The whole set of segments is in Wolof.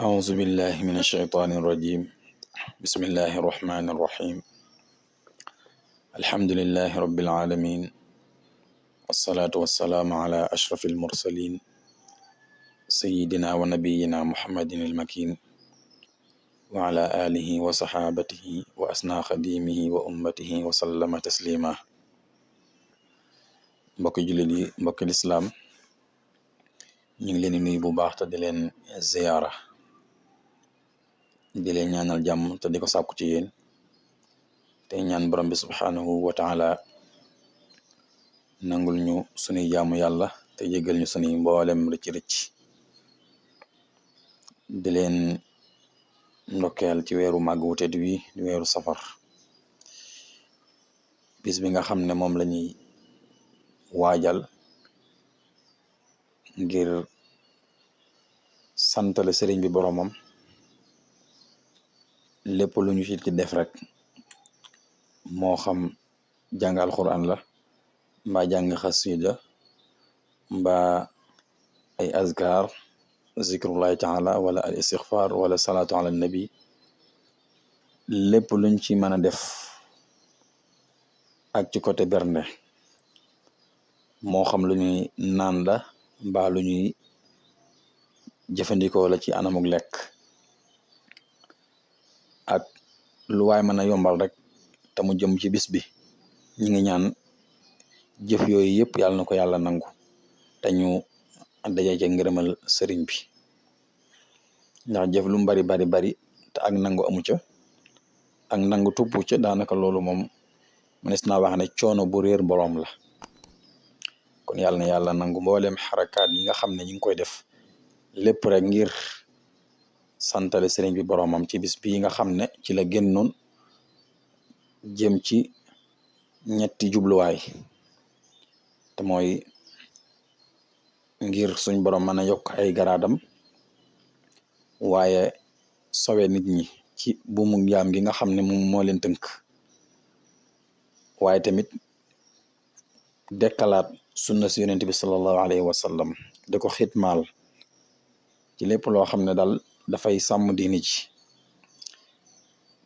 أعوذ بالله من الشيطان الرجيم بسم الله الرحمن الرحيم الحمد لله رب العالمين والصلاة والسلام على أشرف المرسلين سيدنا ونبينا محمد المكين وعلى آله وصحابته وأسنى خديمه وأمته وسلم تسليما mbokki jullit yi mbokki lislaam ñu ngi leen di nuyu bu baax te di leen ziyaara di leen ñaanal jàmm te di ko sàkku ci yéen te ñaan borom bi subhaanahu wa taala nangul ñu sunuy jaamu yàlla te jéggal ñu sunuy mboolem rëcc-rëcc di leen ndokkeel ci weeru màgg wu tedd wi di weeru safar bis bi nga xam ne moom la ñuy waajal ngir santale sëriñ bi boromam lépp lu ñu ci def rek moo xam jàng alquran la mbaa jàng xasida mbaa ay azkar zikrullahi taala wala al istixfar wala salaatu ala nabi lépp luñ ci mën a def ak ci côté bernde moo xam lu ñuy naan la mbaa lu ñuy jëfandikoo la ci anamuk lekk ak lu waay mën a yombal rek te mu jëm ci bis bi ñi ngi ñaan jëf yooyu yëpp yàlla na ko yàlla nangu te ñu daje ca ngërëmal sëriñ bi ndax jëf lu mu bari bari te ak nangu amu ca ak nangu tuppu ca daanaka loolu moom mënees naa wax ne coono bu réer boroom la kon yàlla na yàlla nangu mboolem xarakaat yi nga xam ne ñu ngi koy def lépp rek ngir santale sëriñ bi boromam ci bis bii nga xam ne ci la génnoon jëm ci ñetti jubluwaay te mooy ngir suñ borom mën a yokk ay garaadam waaye sowe nit ñi ci buumu jaam gi nga xam ne moom moo leen tënk waaye tamit dekkalaat sunna si yonent bi sallallahu alayhi wa sallam da ko xitmaal ci lépp loo xam ne daal dafay sàmm diini ji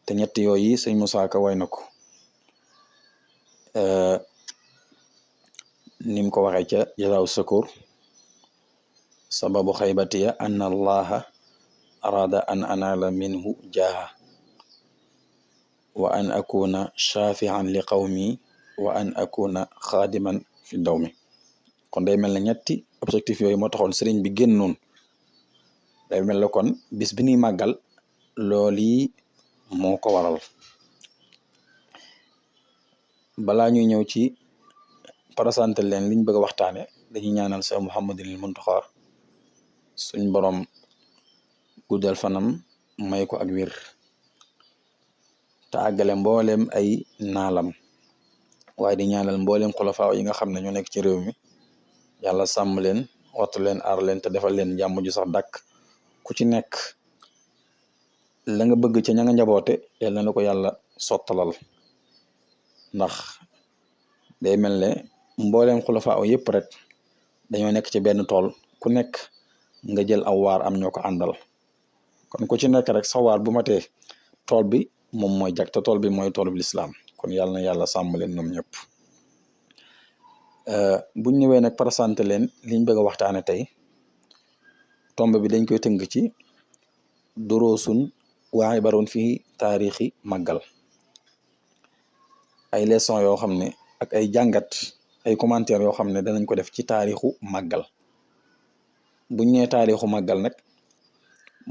te ñett yooyu sëñ Musaa Ka way na ko nim ko waxee ca Jalaaw Sakoor sababu xaybatiya an allaha arada an anala minhu jaaha wa an akuna shafian li qawmi wa an akuna xaadiman fi daw mi kon day mel ne ñetti objectif yooyu moo taxoon sëriñ bi génnoon day mel ne kon bis bi ñuy màggal loolu moo ko waral balaa ñuy ñëw ci présenté leen liñ bëgg a waxtaane dañuy ñaanal Seex Muhammadul Muntaxa suñ borom guddal fanam may ko ak wér te àggale mboolem ay naalam waaye di ñaanal mboolem xulafaa yi nga xam ne ñoo nekk ci réew mi yàlla sàmm leen wattu leen aar leen te defal leen jàmm ju sax dàkk ku ci nekk la nga bëgg ca ña nga njaboote yàlla na ko yàlla sottalal ndax day mel ne mbooleem xulafaa yëpp rek dañoo nekk ci benn tool ku nekk nga jël aw waar am ñoo ko àndal kon ku ci nekk rek sa waar bu matee tool bi moom mooy jag te tool bi mooy tool bi lislaam kon yàlla na yàlla sàmm leen ñoom ñëpp buñ ñëwee nag présenté leen liñ bëgg a waxtaane tey tomb bi dañ koy tënk ci duroosun waaye baroon fii taarixi màggal ay leçon yoo xam ne ak ay jàngat ay commentaire yoo xam ne danañ ko def ci taarixu màggal buñ ñëwee taarixu màggal nag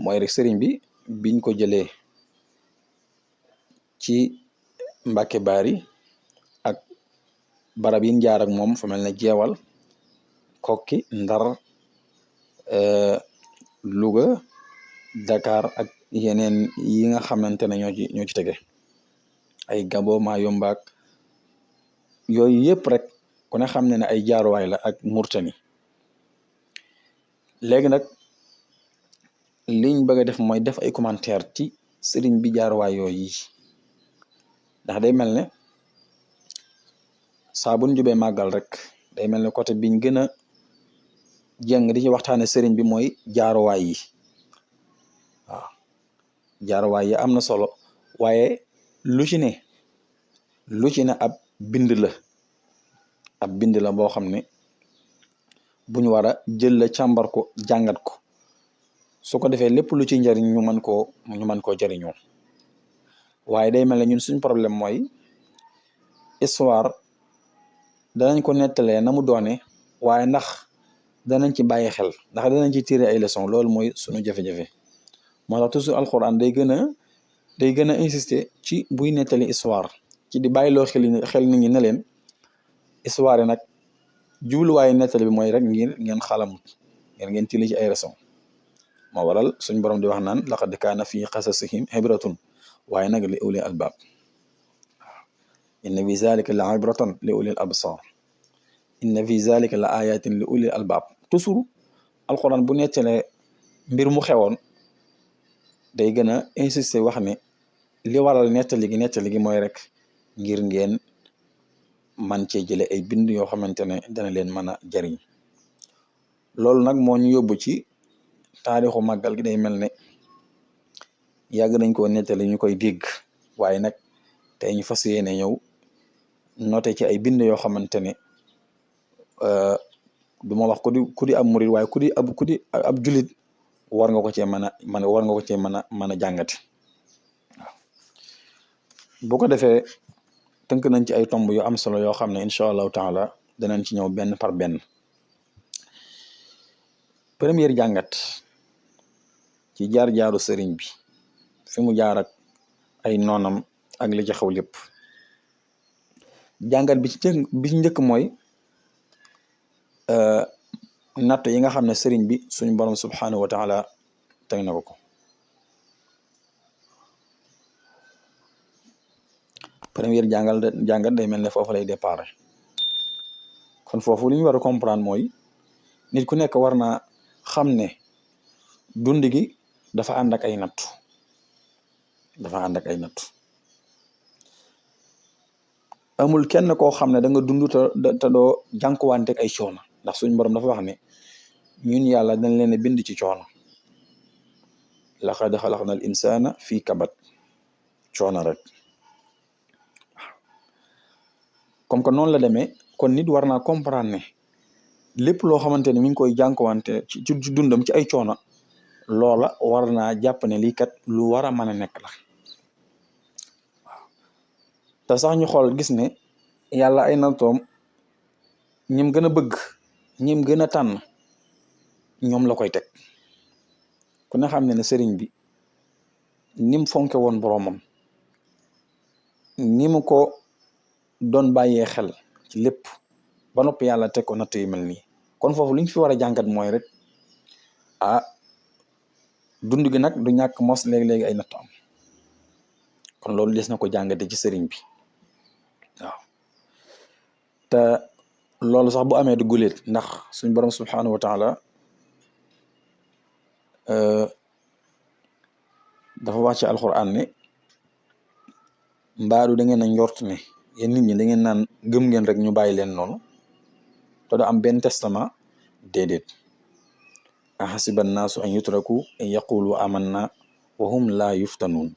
mooy rek sëriñ bi biñ ko jëlee ci Mbàkke Baari ak barab yi jaar ak moom fa mel ne jeewal kokki ndar Louga Dakar ak yeneen yi nga xamante ne ñoo ci tege ay Gabo Mayumba ak yooyu yëpp rek ku ne xam ne ne ay jaaruwaay la ak Murtani léegi nag liñ bëgg a def mooy def ay commentaire ci sëriñ bi jaaruwaay yooyu ndax day mel ne saa buñ jubee màggal rek day mel ne côté biñ gën a jeng di ci waxtaane sëriñ bi mooy jaaruwaay yi jaarwaay yi am na solo waaye lu ci ne ab bind la boo xam ne buñ war a jël la càmbar ko jàngat ko su ko defee lépp lu ci njariñ ñu mën koo jariñoo waaye day mel ne ñun suñ problème mooy histoire danañ ko nettalee na mu doone waaye ndax danañ ci bàyyi xel ndax danañ ci tirer ay leçons loolu mooy suñu jafe-jafe moo tax toujours alxuraan day gën a insister ci buy nettali histoire ci di bàyyiloo xel nit ñi ne leen histoire yi nag jubluwaayu nettali bi mooy rek ngeen xalamut ngeen tili ci ay leçons moo waral suñ borom di wax naan laqad kaana fi qasasihim ibratun waaye nag li ulil albaab inna fi zalika la ibratan li ulil absar inna fi zalika la ayatin li ulil albaab toujours alxuraan bu nettalee mbir mu xewoon day gën a insister wax ne li waral nettali gi mooy rek ngir ngeen man cee jële ay bind yoo xamante ne dana leen mën a jariñ loolu nag moo ñu yóbbu ci taarixu màggal gi day mel ne yàgg nañ koo nettali ñu koy dégg waaye nag tey ñu fas yéene ñëw noté ci ay bind yoo xamante ne du ma wax ku di ab murid waaye ku di ab julit war nga ko cee mën a jàngate waaw bu ko defee tënk nañ ci ay tomb yu am solo yoo xam ne incha allahu taala danañ ci ñëw benn par benn. première jàngat ci jaar-jaaru sëriñ bi fi mu jaar ak ay noonam ak li ci xew lépp jàngat bi ci njëkk mooy natt yi nga xam ne sëriñ bi suñu borom subhanahu wa taala teg na ko première jàngat day mel ne foofu lay départ kon foofu li ñu war a comprendre mooy nit ku nekk war naa xam ne dund gi dafa ànd ak ay nattu amul kenn koo xam ne da nga dund te doo jànkuwanteeg ay coono ndax suñu borom dafa wax ne ñun yàlla dañ leen a bind ci coono laqad xalaqna al insana fii kabat coono rek comme que noonu la demee kon nit war naa comprendre ne lépp loo xamante ne mi ngi koy jànkuwante ci dundam ci ay coono loola war naa jàpp ne lii kat lu war a mën a nekk la waaw te sax ñu xool gis ne yàlla ay nattoom ñim gën a bëgg ñim gën a tànn ñoom la koy teg ku ne xam ne sëriñ bi nim fonke woon boroomam ni mu ko doon bàyyee xel ci lépp ba noppi yàlla teg ko natt yu mel nii kon foofu li ñu fi war a jàngat mooy rek dund gi nag du ñàkk mos léegi-léegi ay natt am kon loolu des na ko jàngate ci sëriñ bi waaw te loolu sax bu amee du guléet ndax suñ borom subhanahu wa taala dafa wax ci alquran ne mbaadu da ngeen a njort ne yéen nit ñi da ngeen naan gëm ngeen rek ñu bàyyi leen noonu te du am benn testament déedéet ahasiba annaasu an yutraku an yaqulu amanna wa hum laa yuftanuun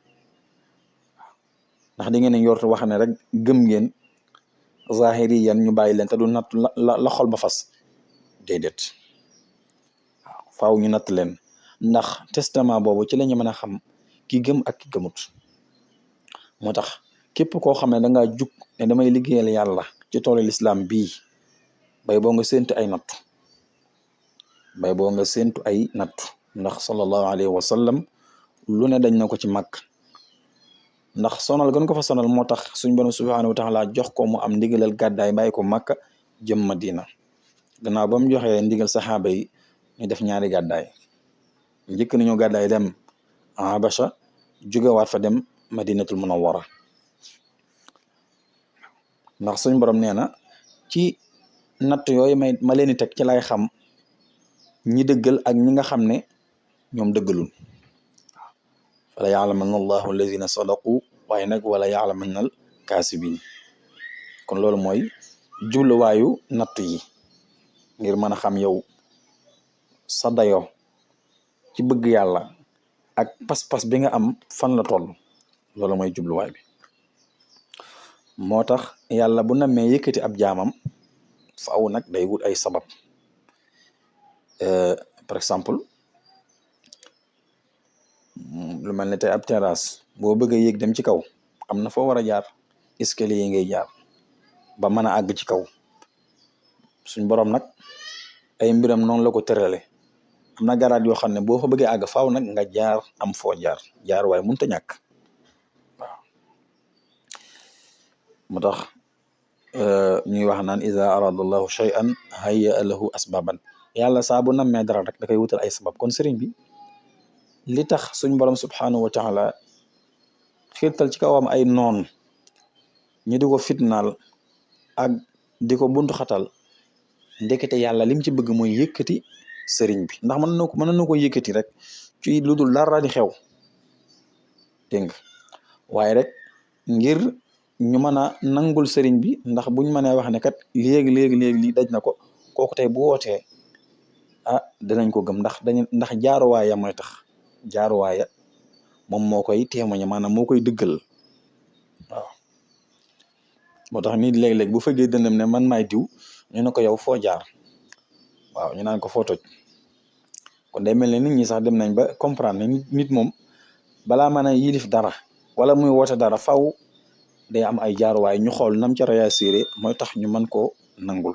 ndax da ngeen a njort wax ne rek gëm ngeen zahiri yan ñu bàyyi leen te du natt la xol ba fas déedéet waaw faaw ñu natt leen ndax testament boobu ci la ñu mën a xam ki gëm ak ki gëmut moo tax képp koo xam ne da ngaa jug ne damay liggéeyal yàlla ci toolu lislaam bii bay boo nga séntu ay nattu ndax sallallahu alayhi wa sallam lu ne dañ na ko ci màkk ndax sonal gën ko fa sonal moo tax suñ borom subhanahu wa taala jox ko mu am ndigalal gàddaay bàyyi ko màkk jëm madina gannaaw ba mu joxee ndigal saxaaba yi ñu def ñaari gàddaay njëkk nañu gàddaay dem Habasha jógewaat fa dem madinatul munawwara ndax suñ borom nee na ci natt yooyu ma leen di teg ci lay xam ñi dëggal ak ñi nga xam ne ñoom dëggalul fala yaalamanna allahu alladina sadaqu waaye nag wala yaalamanna al kaasibin kon loolu mooy jubluwaayu natt yi ngir mën a xam yow sa dayoo ci bëgg yàlla ak pas-pas bi nga am fan la toll loolu mooy jubluwaay bi. moo tax yàlla bu namee yëkkati ab jaamam faaw nag day wut ay sabab. par exemple lu mel ne tey ab terrasse boo bëgg a yéeg dem ci kaw am na foo war a jaar escalier yi ngay jaar ba mën a àgg ci kaw. suñ borom nag ay mbiram noonu la ko tërale am na garaat yoo xam ne boo fa bëggee àgg faaw nag nga jaar am foo jaar waaye mënut a ñàkk waaw. moo tax ñuy wax naan iza arada allahu shay'an hayya lahu asbaban yàlla saa bu nammee dara rek da koy wutal ay sabab. kon sëriñ bi li tax suñ borom subhanahu wa taala xiirtal ci kawam ay noon ñu di ko fitnaal ak di ko buntu xatal ndekete yàlla lim ci bëgg mooy yëkkati sëriñ bi ndax mën na ko yëkkati rek ci lu dul dara di xew dégg nga waaye rek ngir ñu mën a nangul sëriñ bi ndax buñ mënee wax ne kat léegi lii daj na ko kooku tey bu wootee dinañ ko gëm ndax jaaruwaaya mooy tax jaaruwaaya moom moo koy témoigner maanaam moo koy dëggal waaw. moo tax nit léeg-léeg bu fekkee dëndam ne man maay diw ñu ne ko yow foo jaar waaw ñu naan ko foo toj. kon day mel ne nit ñi sax dem nañ ba comprendre ne nit moom balaa mën a yilif dara wala muy woote dara faw day am ay jaaruwaay ñu xool nam ca réussir mooy tax ñu mën koo nangul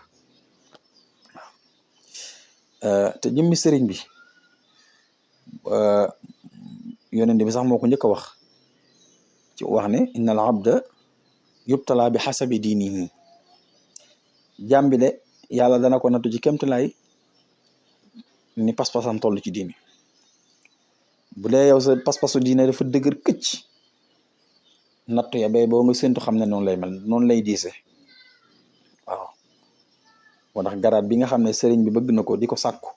waaw. te jëmmi sëriñ bi yonent bi sax moo ko njëkk a wax ci wax ne innal abda yubtala bi xasabi diinihi jaam bi de yàlla dana ko nattu ci kemtalaay ni pas-pasam toll ci diini. bu dee yow sa pas-pasu diine dafa dëgër këcc nattu ya bay boo nga séntu xam ne noonu lay mel noonu lay diise waaw. moo tax garaat bi nga xam ne sëriñ bi bëgg na ko di ko sàkku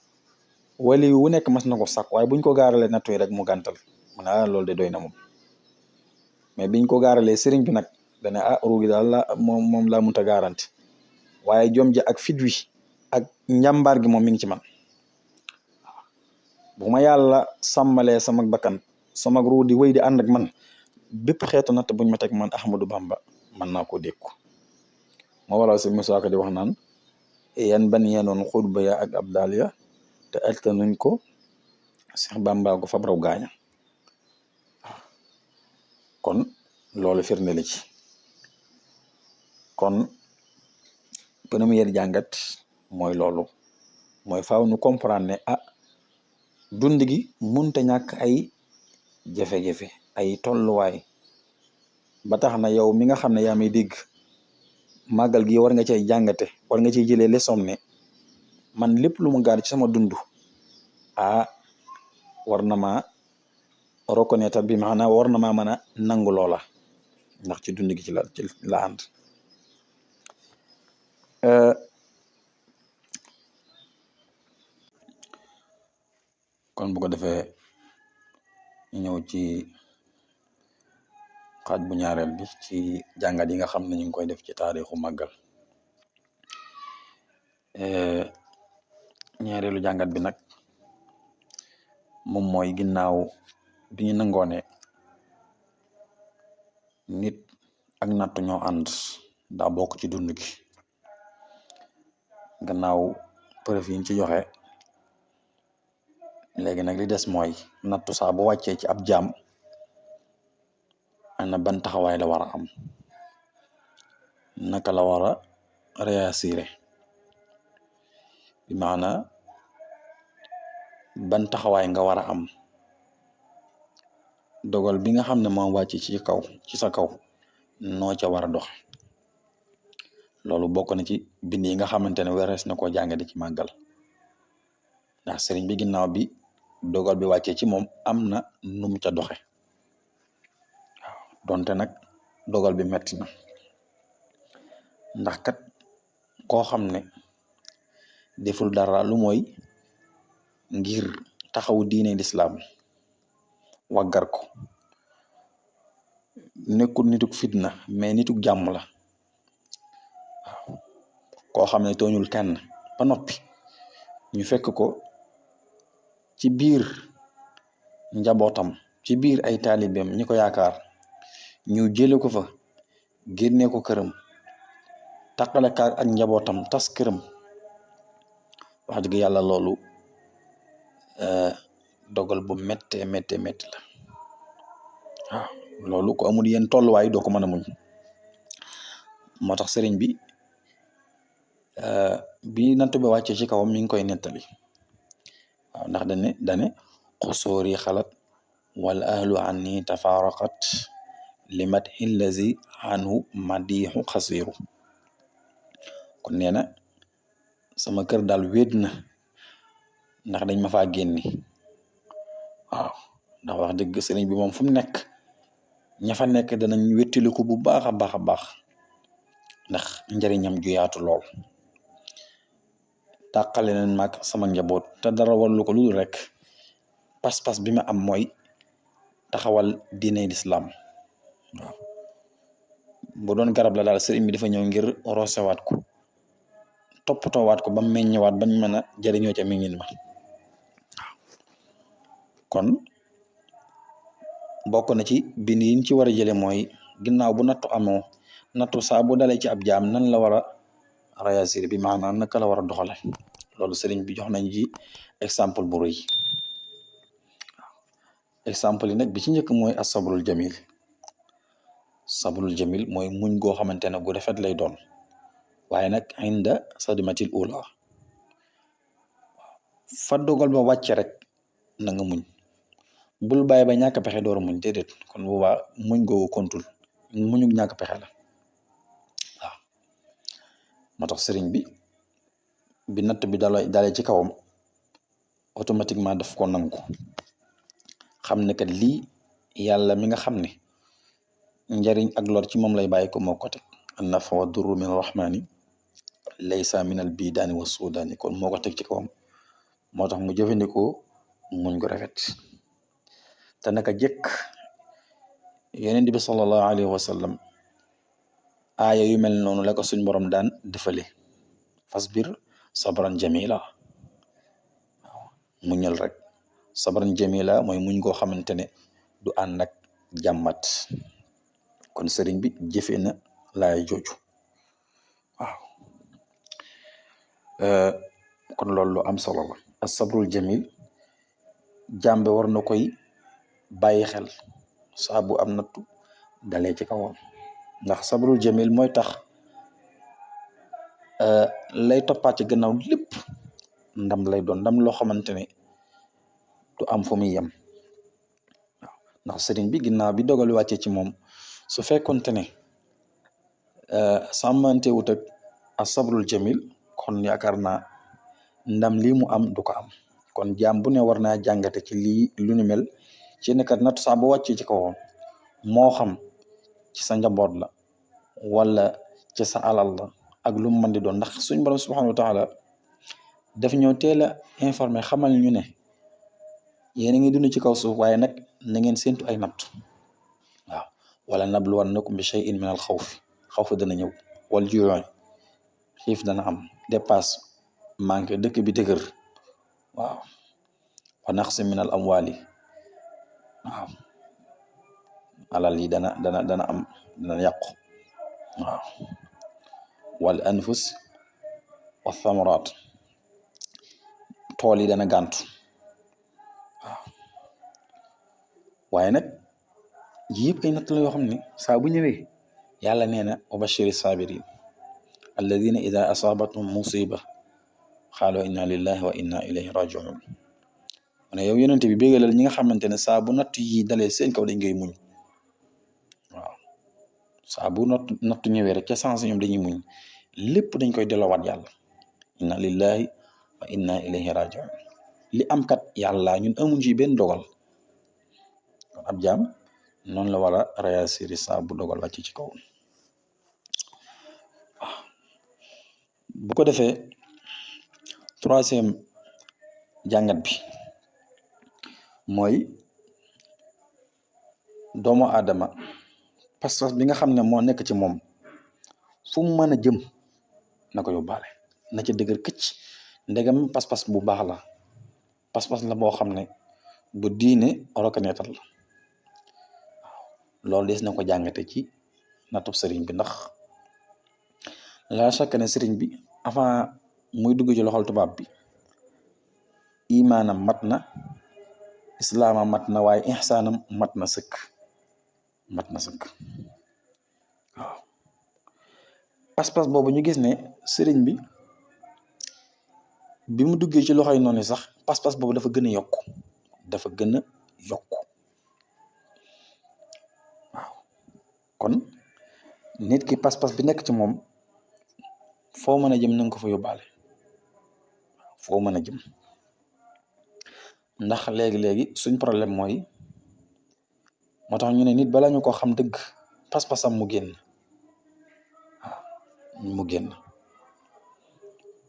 wali wu nekk mas na ko sàkku waaye buñ ko gaaralee nattu yi rek mu gàntal mu ne loolu de doy na moom. mais biñ ko gaaralee sëriñ bi nag dane ruugi daal la moom laa munta garanti waaye jom ji ak fit wi ak njàmbaar gi moom mi ngi ci man bu ma yàlla sàmmalee sama bakkan sama ruu di wéy di ànd ak man bépp xeetu natt buñ ma teg man Ahmadou Bamba mën naa koo dékku. moo waral si Musaa Ka di wax naan yan ban yenoon xutba ya ak abdal ya te alta nuñ ko Seex Bamba ko fab raw gaaña. kon loolu firnde la ci. kon première jàngat mooy loolu mooy faaw nu comprendre ne dund gi munta ñàkk ay jafe-jafe ay tolluwaay ba tax na yow mi nga xam ne yaa may dégg màggal gi war nga cay jàngate war nga ciy jëlee leçon ne man lépp lu mu gaar ci sama dund war na ma reconnaître bi maanaam war na maa mën a nangu loola ndax ci dund gi ci la ànd. kon bu ko defee ñëw ci xaaj bu ñaareel bi ci jàngat yi nga xam ne ñu ngi koy def ci taarixu màggal. ñaareelu jàngat bi nag moom mooy ginnaaw bi ñu nangoone nit ak nattu ñoo ànd daa bokk ci dund gi gannaaw preuve yi ñu ci joxe léegi nag li des mooy nattu saa bu wàccee ci ab jaam ana ban taxawaay la war a am naka la war a réussir bi maana ban taxawaay nga war a am dogal bi nga xam ne moo wàcc ci sa kaw noo ca war a dox. loolu bokk na ci bind yi nga xamante ne werees na koo jàngate ci màggal ndax sëriñ bi ginnaaw bi dogal bi wàccee ci moom am na nu mu ca doxe waaw donte nag dogal bi metti na ndax kat koo xam ne deful dara lu mooy ngir taxawu diine lislaam waggar ko nekkul nituk fitna mais nituk jàmm la waaw koo xam ne tooñul kenn ba noppi ñu fekk ko ci biir njabootam ci biir ay taalibeem ñi ko yaakaar ñu jële ko fa génne ko këram taqale kaak ak njabootam tas këram wax dëgg yàlla loolu dogal bu méttee méttee métti la waaw loolu ko amul yéen tolluwaay doo ko mën a muñ moo tax sëriñ bi bi natt bi wàccee ci kawam mi ngi koy nettali waaw ndax dane xusoori xalat wal ahlu anni tafaraqat limat hillazi anhu madixu xasiru kon nee na sama kër daal wéet na ndax dañ ma faa génni waaw ndax wax dëgg sëriñ bi moom fu mu nekk ña fa nekk danañ wéttiliku bu baax a baax a baax ndax njariñam ju yaatu lool tàqale nañ mag sama njaboot te dara warlu ko lu dul rek pas-pas bi ma am mooy taxawal diine lislaam waaw bu doon garab la daal sëriñ bi dafa ñëw ngir rosewaat ko toppatoowaat ko ba meññewaat bañ mën a jëriñoo ca meññin ma kon bokk na ci bind yiñ ci war a jële mooy ginnaaw bu nattu amoo nattu saa bu dalee ci ab jaam nan la war a réagir bi maanaam naka la war a doxale loolu sëriñ bi jox nañ ci exemple bu rëy exemple yi nag bi ci njëkk mooy asabrul jamil sabrul jamil mooy muñ goo xamante ne gu rafet lay doon waaye nag inda sadimatil ula fa dogal ba wàcce rek na nga muñ bul bàyyi ba ñàkk pexe door a muñ déedéet kon boobaa muñ googu kontul muñu ñàkk pexe la waaw moo tax sëriñ bi natt bi dalee ci kawam automatiquement daf ko nangu xam ne kat lii yàlla mi nga xam ne njariñ ak lor ci moom lay bàyyi ko moo ko teg an nafa wa durru min rahmani laysa min al bidaani wa sudaani kon moo ko teg ci kawam moo tax mu jëfandikoo muñ ko rafet te naka jëkk yonent bi sallallahu alayhi wa sallam aaya yu mel noonu la ko suñ borom daan defale fasbir sabran jamila waaw muñal rek sabran jamila mooy muñ goo xamante ne du ànd ak jàmmat kon sëriñ bi jëfee na laay jooju waaw kon loolu lu am solo la asabrul jamil jàmbe war na koy bàyyi xel saa bu am nattu dalee ci kawam ndax sabrul jamil mooy tax lay toppaat ci gannaaw lépp ndam lay doon ndam loo xamante ne du am fu muy yem waaw ndax sëriñ bi ginnaaw bi dogal wàccee ci moom su fekkonte ne sàmmante wut ak asabrul jamil kon yaakaar naa ndam lii mu am du ko am kon jaam bu ne war naa jàngate ci lii lu ni mel ci ne kat nattu saa bu wàccee ci kawam moo xam ci sa njaboot la wala ci sa alal la ak lu mu mën di doon ndax suñ borom subhanahu wa taala daf ñoo teel a informé xamal ñu ne yéen a ngi dund ci kaw suuf waaye nag na ngeen séntu ay natt waaw wala nabluwannakum bi shay'in min al xawf dana ñëw wal juu'i xiif dana am dépasse manqué dëkk bi dëgër waaw wa naqsi min al amwali waaw alal yi dana am dana yàqu waaw wal anfus wa thamarat tool yi dana gàntu waaw waaye nag yëpp ay natt la yoo xam ne saa bu ñëwee yàlla nee na wa bashiri sabirin alladina ida asabathum musiba xaaloo inna lillahi wa inna ilayhi rajiun mu ne yow yonente bi bégalal ñi nga xamante ne saa bu natt yi dalee seen kaw dañ ngay muñ waaw saa bu nattu ñëwee rek ca sens ñoom dañuy muñ lépp dañ koy delloowaat yàlla inna lillahi wa inna ilayhi rajiun li am kat yàlla ñun amuñ ci benn dogal kon ab jaam noonu la war a réagir saa bu dogal wàcc ci kaw bu ko defee troisième jàngat bi mooy doomu aadama pas-pas bi nga xam ne moo nekk ci moom fu mu mën a jëm na ko yóbbaale na ca dëgër këcc ndegam pas-pas bu baax la pas-pas la boo xam ne bu diine reconnaître la loolu des na ko jàngate ci natub sëriñ bi ndax la chaque ne sëriñ bi avant muy dugg ci loxol tubaab bi imaanam mat na islaamam mat na waaye ihsaanam mat na sëkk waaw pas-pas boobu ñu gis ne sëriñ bi mu duggee ci loxoy noonu sax pas-pas boobu dafa gën a yokku waaw kon nit ki pas-pas bi nekk ci moom foo mën a jëm na nga ko fa yóbbaale foo mën a jëm ndax léegi suñ problème mooy moo tax ñu ne nit balaa ñu ko xam dëgg pas-pasam mu génn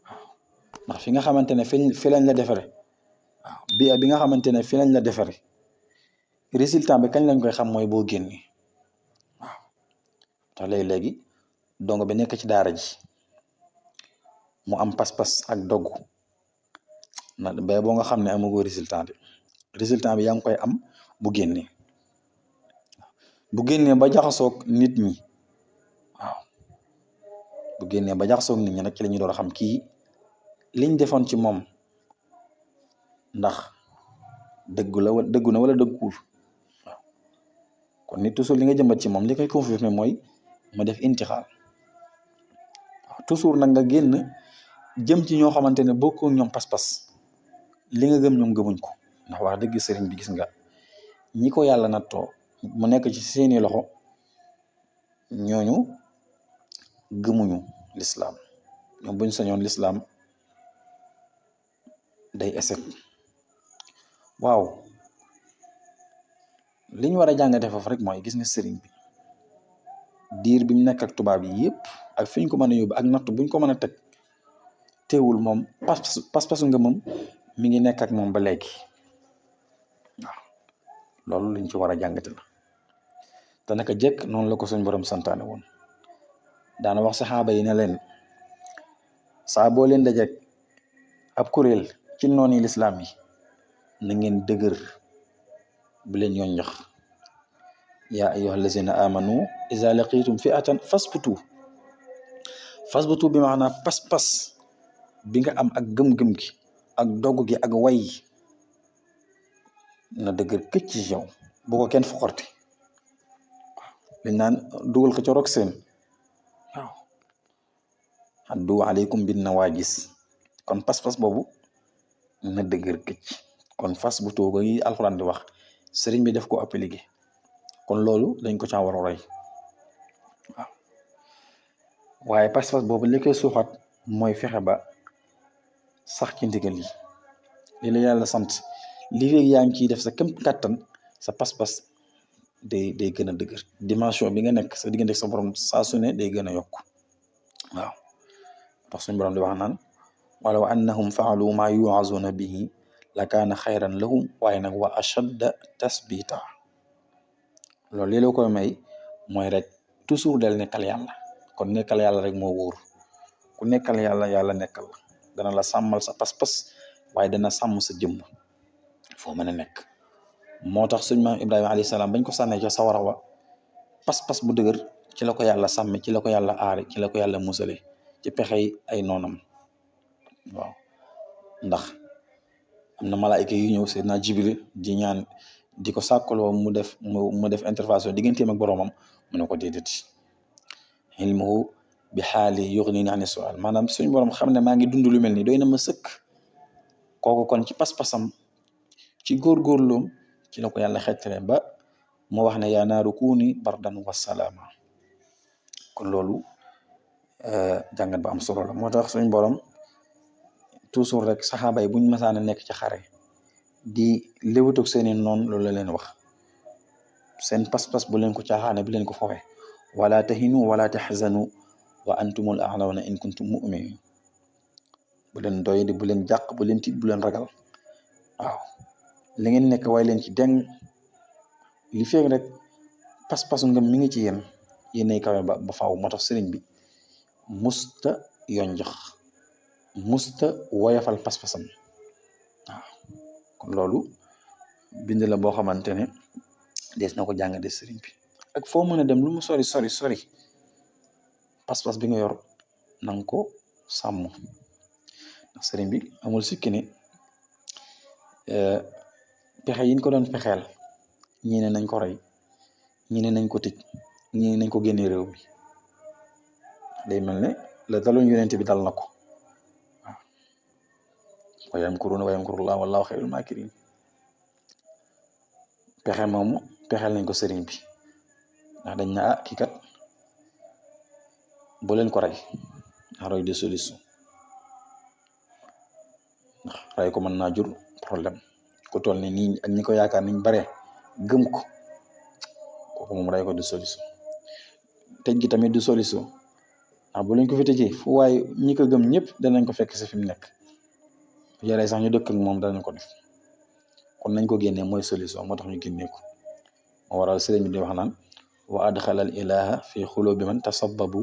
waaw ndax fi nga xamante ne fi lañ la defare waaw bi nga xamante ne fi lañ la defare résultat bi kañ lañ koy xam mooy boo génni waaw tax léegi donc bi nekk ci daara ji mu am pas-pas ak dogg na ba boo nga xam ne amagoo résultat bi yaa ngi koy am bu génnee ba jaxasoog nit ñi waaw bu génnee ba jaxasoog nit ñi nag ci la ñu doon xam kii liñ defoon ci moom ndax dëggu na wala dëgguwul waaw kon nit toujours li nga jëmbat ci moom li koy confirmer mooy ma def intixaal waaw toujours nag nga génn jëm ci ñoo xamante ne bokkoo ñoom pas-pas li nga gëm ñoom gëmuñ ko ndax wax dëgg sëriñ bi gis nga ñi ko yàlla nattoo mu nekk ci seeni loxo ñooñu gëmuñu lislaam ñoom buñ sañoon lislaam day échec waaw li ñu war a jàngate foofu rek mooy gis nga sëriñ bi diir bi mu nekk ak tubaab yi yëpp ak fi ñu ko mën a yóbbu ak natt buñ ko mën a teg teewul moom pas-pasu nga moom mi ngi nekk ak moom ba léegi waaw loolu liñ ci war a jàngate la te naka jekk noonu la ko suñ borom santaane woon daana wax saxaaba yi ne leen saa boo leen dajeek ab kuréel ci noonu lislaam yi na ngeen dëgër bu leen yoon ñax yaa ayyuha allazina amanu iza laqitum fi'atan fasbutu bi maanaam pas-pas bi nga am ak gëm-gëm gi ak dogg gi ak way na dëgër këcc ci yow bu ko kenn foxorti liñ naan dugal ko ca rok seen waaw addu aleykum bin nawaajis kon pas-pas boobu na dëgër këcc kon fas bu tooga yi alxuraan di wax sëriñ bi def ko appliqué kon loolu dañ ko caa war a roy waaw waaye pas-pas boobu li koy suuxat mooy fexe ba sax ci ndigal yi li la yàlla sant li léegi yaa ngi ciy def sa këm kàttan sa pas-pas day gën a dëgër dimension bi nga nekk sa diggante sa borom saa su ne day gën a yokk waaw tax suñu borom di wax naan walaw annahum faalu maa yuazuna bihi la kaana xayran lahum waaye nag wa ashadda tasbita loolu li la koy may mooy rek toujours del nekkal yàlla kon nekkal yàlla rek moo wóor ku nekkal yàlla yàlla nekkal la dana la sàmmal sa pas-pas waaye dana sàmm sa jëmm foo mën a nekk moo tax suñ maam Ibrahima alayhi salaam bañ ko sànnee ca sawara wa pas-pas bu dëgër ci la ko yàlla sàmme ci la ko yàlla aare ci la ko yàlla musale ci pexey ay noonam waaw ndax am na malaayika yu ñëw Seydina Jibril di ñaan di ko sàkkaloo mu def intervention digganteem ak boroomam mu ne ko déedéet ilmuhu bi xaali yuxnini ani sual maanaam suñ borom xam ne maa ngi dund lu mel ni doy na ma sëkk kooku kon ci pas-pasam ci góorgóorloom ci la ko yàlla xettale ba mu wax ne yaa naaru kuuni bardan wa salaama kon loolu jàngat ba am solo la moo tax suñ borom toujours rek saxaaba yi buñ masaana nekk ci xare di léwatoog seeni noonu loolu la leen wax seen pas-pas bu leen ko caaxaane bu leen ko fowe wala tahinu wala tahzanu wa antumul a'lawna in kuntum mu'minin bu leen doy di bu leen jàq bu leen tiit bu leen ragal waaw li ngeen nekk way leen ci deng li feeg rek pas-pasu ngëm mi ngi ci yéen yéenay kawe ba faaw moo tax sëriñ bi musta yonjax musta woyafal pas-pasam waaw kon loolu bind la boo xamante ne des na ko jàngate sëriñ bi ak foo mën a dem lu mu sori sori sori pas-pas bi nga yor nanga ko sàmm ndax sëriñ bi amul sikki ne pexe yiñ ko doon pexeel ñii ne nañ ko rey ñii ne nañ ko tëj ñii ne nañ ko génne réew mi day mel ne la daloon yonent bi dal na ko waaw wa yamkuruuna wa yamkurullaahu wallaahu xayrul maakiriin pexe moomu pexeel nañ ko sëriñ bi ndax dañ na kii kat bu leen ko rey ndax roy de solution ndax rey ko mën naa jur problème ku toll ni nii ak ñi ko yaakaar niñ bare gëm ko kooku moom rey ko de solution tëj gi tamit du solution ndax bu leen ko fi tëjee fu waaye ñi ko gëm ñëpp danañ ko fekk si fi mu nekk yare sax ñu dëkk ak moom danañ ko def kon nañ ko génnee mooy solution moo tax ñu génnee ko moo waral sëriñ bi di wax naan wa adxala al ilaha fi xulubi man tasabbabu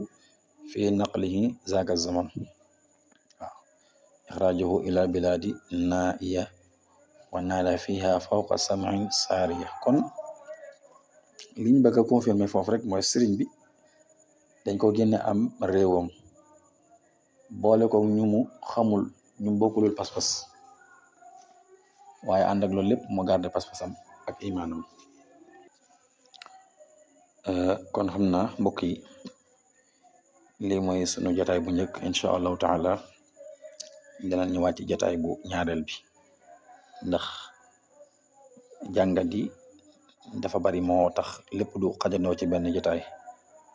fi naqlihi zaaka zaman waaw ixrajahu ila biladi naiya wa naala fiha fawqa samain saariya kon liñ bëgg a confirmer foofu rek mooy sëriñ bi dañ ko génne am réewam boole ko ñu mu xamul ñu bokkulul pas-pas waaye ànd ak loolu lépp mu garde pas-pasam ak imaanam kon xam naa mbokk yi lii mooy sunu jataay bu njëkk incha allahu taala danañ ñëwaat ci jataay bu ñaareel bi ndax jàngat yi dafa bari moo tax lépp du xajandoo ci benn jataay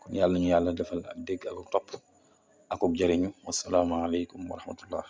kon yàlla ñu yàlla defal ak dégg ak topp akuk jëriñu wasalaamaaleykum wa rahmatullah